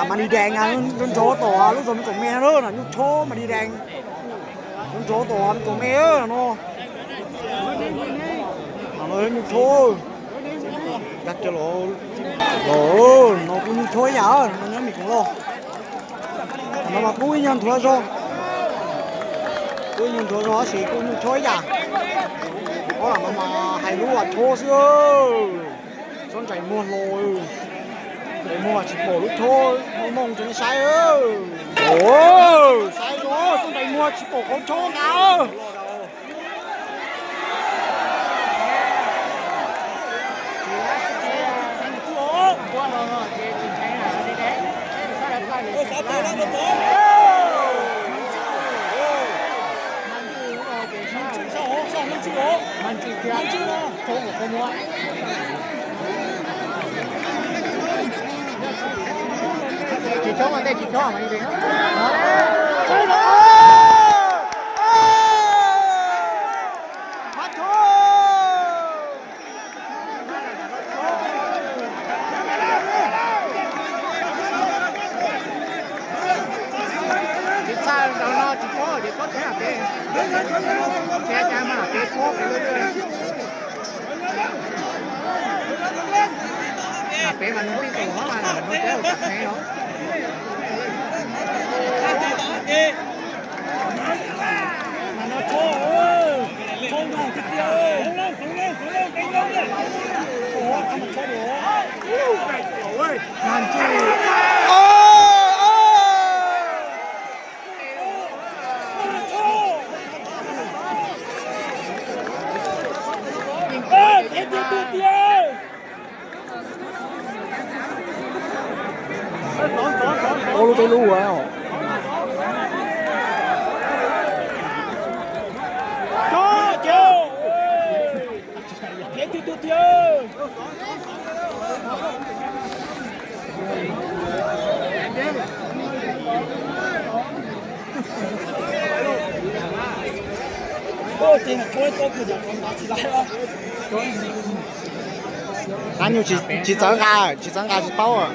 Mas Di Dees nrov nrov tom lub zos me kaum me no, nyuj tshob Mas Di Dees nrov nrov tom me kaum me no. No nyuj tshob, no kuj nyuj tshob ib yam, no nyob Mis Koom Lauj. No mas kuj ib nyuag nthuav zog, kuj ib nyuag nthuav zog tab sis kuj nyuj tshob ib yam. Ob lam no mas hais lub vas tshob xwb. Tsob ntsais muag hlo, ntsais muag tsis pom lub tshob, mooj mooj rau nej saib. Saib zoo, tsob ntsais muag tsis pom qhov tshob nqa. Tsis chob ua ntej, tsis chob mas li. Tsis txaj nraud no tsis chob ces chob tsev pem. Tsev cas mas pem chob pem. Pem mas nws pib tau hov mas nws tsev hauv txaj pem os. Ob lub peb lub ua. Nyuj tsis txawv nqa, tsis txawv nqa tsis paub.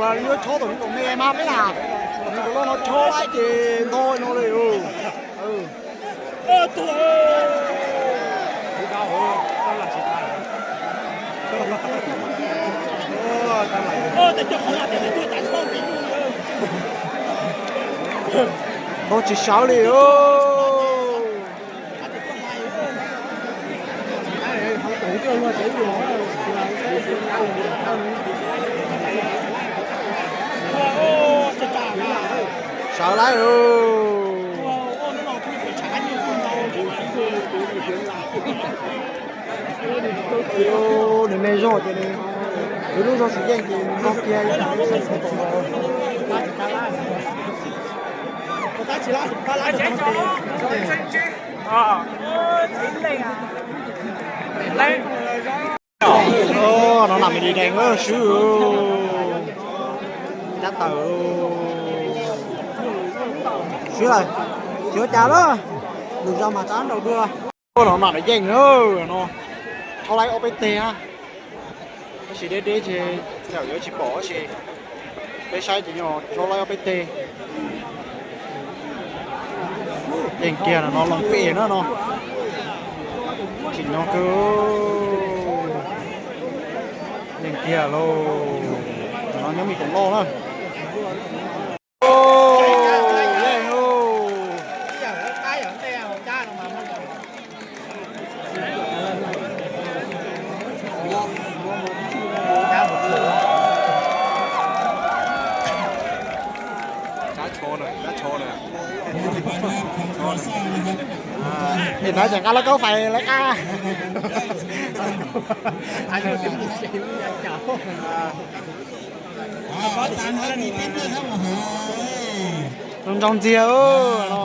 Los nyuaj tshob tom me kaum me mas peb na, tom me kaum loj no tshob laib ces ntog no li. Ntog tsis sawv li. Sawv lawm. Nws me zog ces nws, nws lub zog tsis yeej ces nws nrog kiag ib tag lub sab tom no. No nam me li dees swb, cab tawm. Swb lawm, tsis ua cas lawm, lwm zaus mas rov nraum dua. No nam yeej no, tshob laib ob peb teg na. Tab sis deb deb ces yuav tsis pom tab sis peb saib ces tshob laib ob peb teg. Yeej kiag no, loo pem na no. Tsim nyog kawg. Yeej kiag lauj. No nyob Mis Koom Lauj na. Nov ces nqa lub kaub fais lawv qab. Nroo ntxiag no.